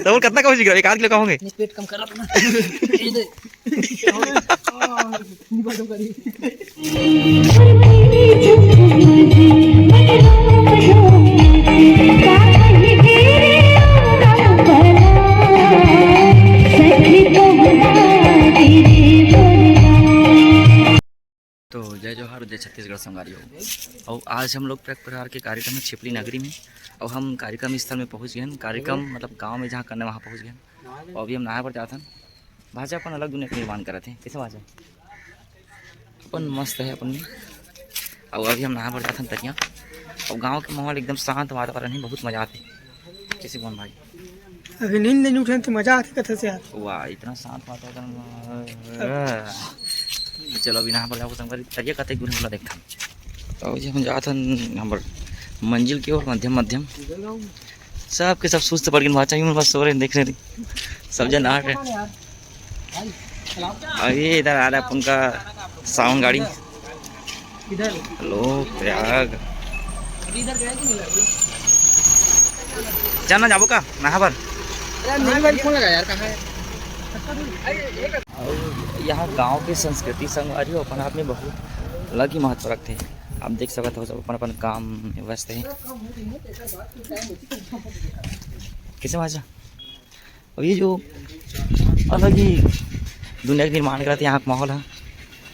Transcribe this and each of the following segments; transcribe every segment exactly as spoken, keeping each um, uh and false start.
तो वो कितना कम हो गया? एक आध किलो कम होंगे। नहीं, पेट कम कर रहा था। ये दे। तो जय जोहार, जय छत्तीसगढ़ संगवारी हो। और आज हम लोग एक प्रकार के कार्यक्रम है छिपली नगरी में, और हम कार्यक्रम स्थल में पहुंच गए हैं। कार्यक्रम मतलब गांव में जहाँ करना है वहाँ पहुंच गए हैं। और अभी हम नहाए बर जात हन। भाषा अपन अलग दुनिया के निर्माण करत हैं। कैसे भाषा? अपन मस्त है अपन में। और अभी हम नहाए बर जात हन तरिया। और गांव के माहौल एकदम शांत वातावरण है, बहुत मजा आते। कैसे कौन भाई? अभी नींद नहीं उठे तो मजा आती कथा से यार। वाह, इतना शांत वातावरण। चलो, अभी नहा बर जाओ, संगवारी, तरिया कतेक दूर है, ओला देखथन। तो जी हम जात हन हमर मंजिल के ओर, मध्यम मध्यम। सब के सब सुस्त पड़ गए, बाचा मन बस सो रहे, देख रहे, सब जन आ रहे। और ये इधर आ रहा है अपन का सावन गाड़ी। हेलो प्रयाग। जाना जाबो का नहा बर? अरे मेरी बार फोन लगा यार, कहाँ है? और यहाँ गांव के संस्कृति संगवारी हो अपन आप में बहुत अलग ही महत्व रखते हैं। आप देख सकते हो सब अपन अपन काम में व्यस्त है। कैसे भाषा? अब ये जो अलग ही दुनिया के निर्माण करत हे यहाँ के माहौल है।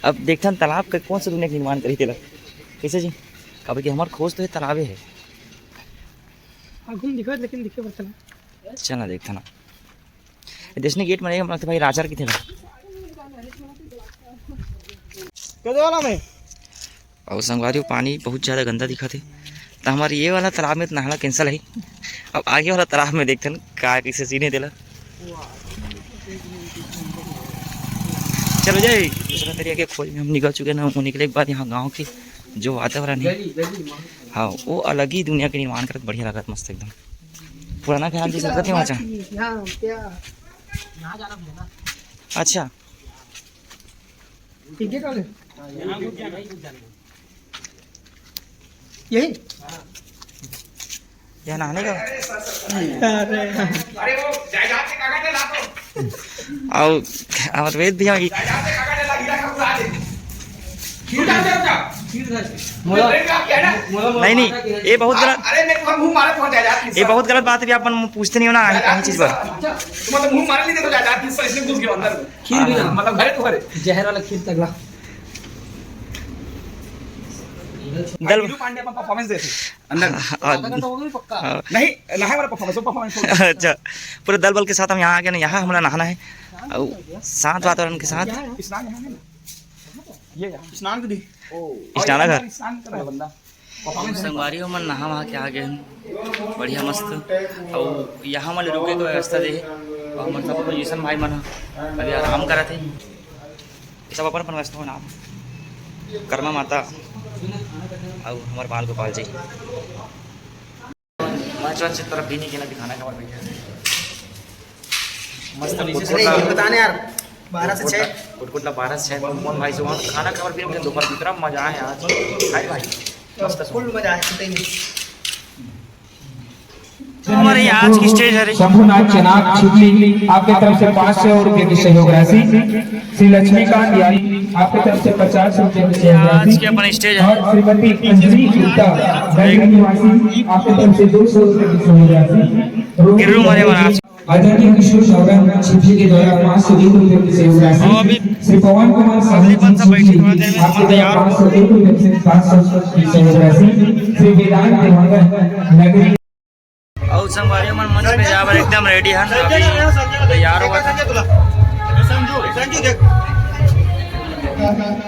अब देखथन तालाब के कौन सा दुनिया के निर्माण करी तेला, कैसे जी? काबर कि हमार खोज तो ये तालाबे है। आगू में दिखत, लेकिन दिखे बर तालाब। चल ना देखथन ना। जैसने गेट में नहीं, हम लगते भाई राजा की थे। कैसे वाला में? अउ संगवारी हो, पानी बहुत ज्यादा गंदा दिखत हे, त हमर ये वाला तालाब में तो नहाना cancel है। अब आगे वाला तालाब में देखथन का कैसे scene है तेला। चलो जाए, दूसरा तरिया के खोज में हम निकल चुके हैं ना। वो निकले के बाद यहाँ गांव के जो वातावरण है, हाँ, वो अलग ही दुनिया के निर्माण करत, बढ़िया लगत, मस्त एकदम पुराना ख्याल जैसे लगत है वहाँ। अच्छा, ठीक है, चले। यही? यह नहाने का? अरे। अरे वो जायदाद के कागज ला तो। आओ, अमर वेद भी आ गई। जायदाद के कागज ला, हीरा का उड़ा दे। खीर खा दे, खीर खा दे। नहीं, नहीं, ये बहुत गलत। अरे मैं तुम्हारा मुंह मारा, तुम्हारा जायदाद ये बहुत गलत बात है, अपन पूछते नहीं हो ना, कहीं चीज पर। तुम्हारा मुंह मारा नहीं, देखो जायदाद हिस्सा इसलिए घुस गया अंदर में। खीर भी ना। मतलब घरे तुम्हारे। जहर वाला खीर तगड़ा। दल वीरू पांडे अपन performance देते अंदर। हाँ, हाँ। तो होगी पक्का। हाँ। नहीं, ना है हमारा performance, वो performance। अच्छा, पूरे दल बल के साथ हम यहाँ आ गए ना, यहाँ हमारा नहाना है। और शांत वातावरण के साथ। स्नान यहाँ है ना? ये यहाँ। स्नान तो नहीं। स्नानागार। स्नान कर रहा है बंदा। संगवारी हो मन नहा वहा के आ गए हैं, बढ़िया मस्त। और यहाँ मन रुके के व्यवस्था दे हे। और हमर सब position भाई मन ह अभी आराम करत हे। सब अपन अपन व्यस्त हो ना, कर्मा माता और हमारे बाल गोपाल जी। मंच वंच तरफ भी नहीं गेना, दिखाना खबर भैया। मस्त अरे, कुटकुट ला, ये बताने यार, बारह से छः। कुटकुट ला बारह से छः, कौन भाई से वहाँ खाना खबर भी, दोपहर की तरफ मजा आए आज। हाय भाई, मस्त। फुल मजा आए, कहीं नहीं। हमारे यहाँ आज की stage है रे। शंभुनाथ चनाक छिपली आपके तरफ से पाँच सौ रुपए की सहयोग राशि, श्री लक्ष्मीकांत यादव आपके तरफ से पचास रुपए की सहयोग राशि आज के अपने stage है। और श्रीमती अंजलि गुप्ता, नगर निवासी, आपके तरफ से दो सौ रुपए की सहयोग राशि। गिर्रू मारे महाराज। आदरणीय किशोर सावरन छिपली के द्वारा पाँच सौ एक रुपए की सहयोग राशि। हाँ, अभी श्री पवन कुमार साहू जी छिपली आपके द्वारा पाँच सौ एक रुपए से पाँच सौ की सहयोग राशि। श्री वेदांत देवांगन नगरी। और संगवारी मन मंच पे जाए बर एकदम ready हन, अभी तैयार होवत हन।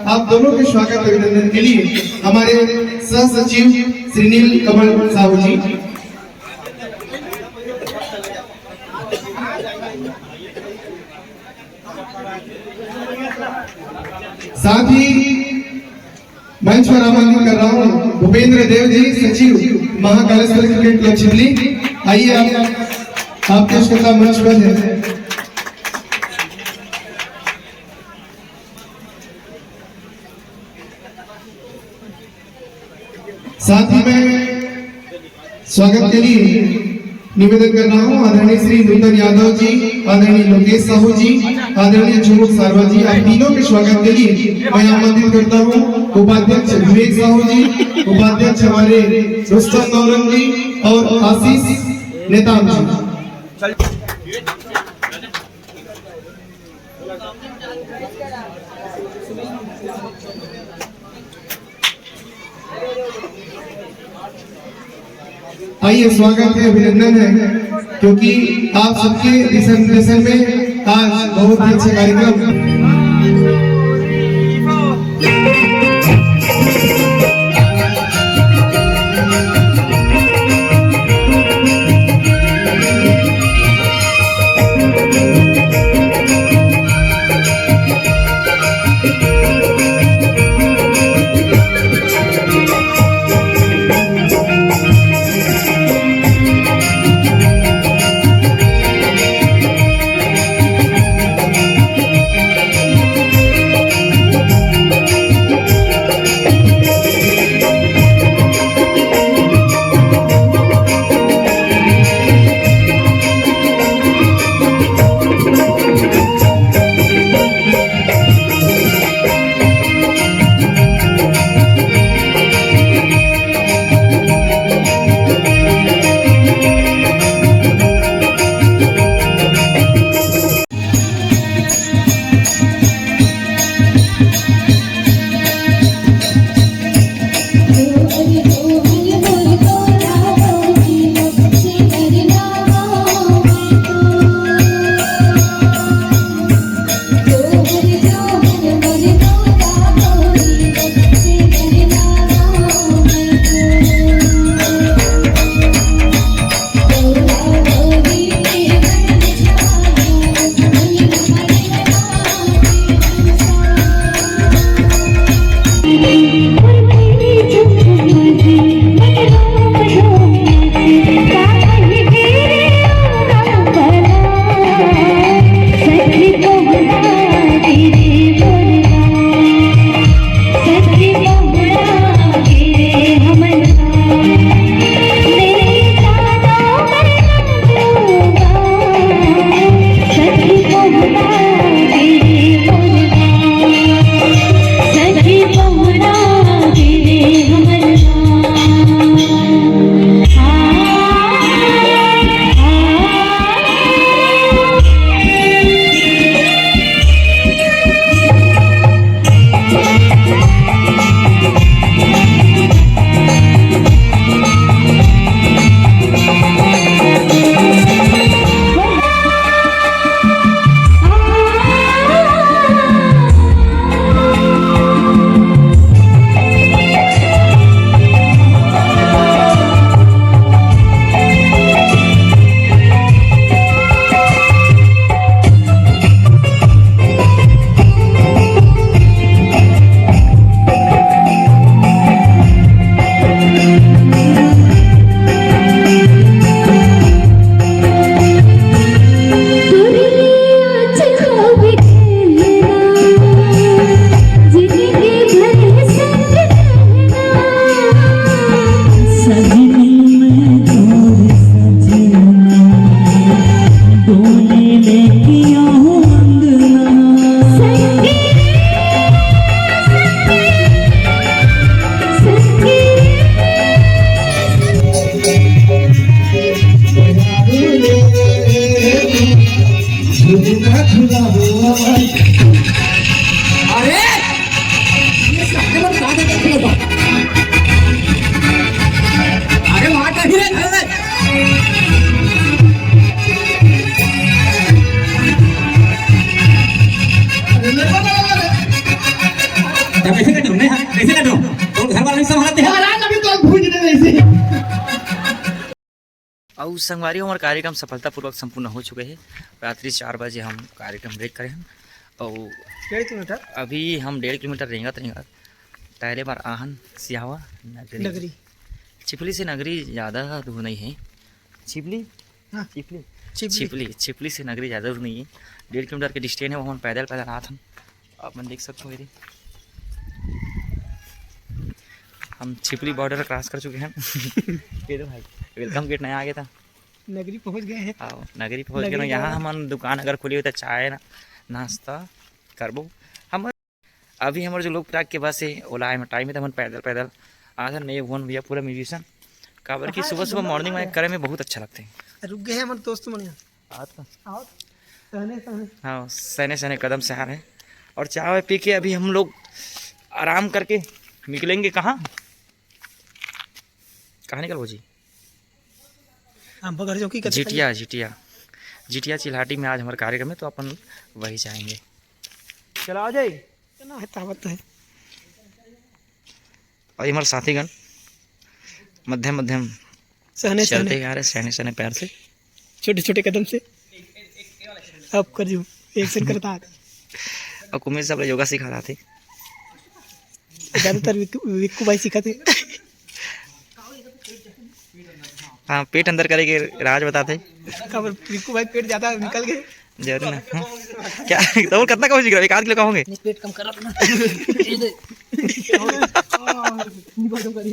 आप दोनों के स्वागत अभिनंदन के लिए हमारे सह सचिव श्री नील कमल साहू जी। साथ ही मंच पर आमंत्रित कर रहा हूं भूपेंद्र देव जी, सचिव महाकालेश्वर क्रिकेट क्लब छिपली। आइए, आप, आपकी श्रद्धा मंच पर है। साथ ही मैं स्वागत के लिए निवेदन कर रहा हूँ आदरणीय श्री नूतन यादव जी, आदरणीय लोकेश साहू जी, आदरणीय झुमुक सारवा जी, आप तीनों के स्वागत के लिए मैं आमंत्रित करता हूँ उपाध्यक्ष विवेक साहू जी, उपाध्यक्ष हमारे रुस्तम नौरंग जी और आशीष नेताम जी। आइए, स्वागत है, अभिनंदन है, क्योंकि आप सबके दिशा निर्देशन में आज बहुत ही अच्छा कार्यक्रम। अरे, ये सारे लोग कहाँ से देख रहे हो? अरे, वहाँ का ही रे, अरे। अरे, मेरे को तो लगा रे। जब ऐसे कर दूँ मैं, हाँ, ऐसे कर दूँ। तो घर वाला भी संभालते हैं। महाराज, अभी तो भूज नहीं ऐसे। अउ संगवारी हो, हमर कार्यक्रम सफलतापूर्वक संपूर्ण हो चुके हे। रात्रि चार बजे हम कार्यक्रम ब्रेक करे हन। अउ डेढ़ किलोमीटर। अभी हम डेढ़ किलोमीटर रेंगत रेंगत टहले बर आहन सिहावा नगरी। नगरी। छिपली से नगरी ज़्यादा दूर नहीं है। छिपली? हाँ। छिपली? छिपली। छिपली, छिपली से नगरी ज़्यादा दूर नहीं है। डेढ़ किलोमीटर के डिस्टेंस है, वो हम पैदल पैदल आत हन। आप मन देख सकते हो, ये हम छिपली बॉर्डर क्रॉस कर चुके हैं। ये दो भाई, वेलकम गेट नया आ गया था। नगरी पहुँच गए हैं। आओ, नगरी पहुँच गए ना। नगरी यहाँ जाना। हमन दुकान अगर खुली होता, चाय ना नाश्ता करबो। हम अभी हमर जो लोग प्राग के बस है, ओला आए में टाइम है, तो हमन पैदल पैदल आथन। नहीं भुवन भैया पूरा म्यूजिशियन, काबर कि सुबह सुबह मॉर्निंग वॉक करे में बहुत अच्छा लगता है। रुक गए हैं हमर दोस्त मन यहाँ। आओ तो। आओ, सहने सहने। हाँ, सहने सहने कदम से आ रहे हैं। और चाय पी के अभी हम लोग आराम करके निकलेंगे। कहाँ, कहाँ निकलबो जी? हम बगर जो की करते जिटिया, जिटिया, जिटिया चिल्हाटी में आज हमारा कार्यक्रम है, तो अपन वही जाएंगे। चला आ जाए। ना है, तावत है। और ये हमारे साथीगण मध्यम मध्यम सहने चलते सहने। आ रहे, सहने सहने पैर से। छोटे छोटे कदम से। अब कर जो, एक्शन करता है। और कुमेश सब योगा सिखा रहा थे। ज़्यादातर विक्कू, विक्कू भाई सिखाते। हाँ, पेट अंदर करे के राज बताते। काबर विक्कू भाई पेट ज़्यादा निकल गए। जरूर ना। हाँ। क्या? तो वो कितना कम सीख रहा है? एक आध किलो का होंगे। नहीं, पेट कम कर रहा था ना। ये दे। नहीं, बात करी।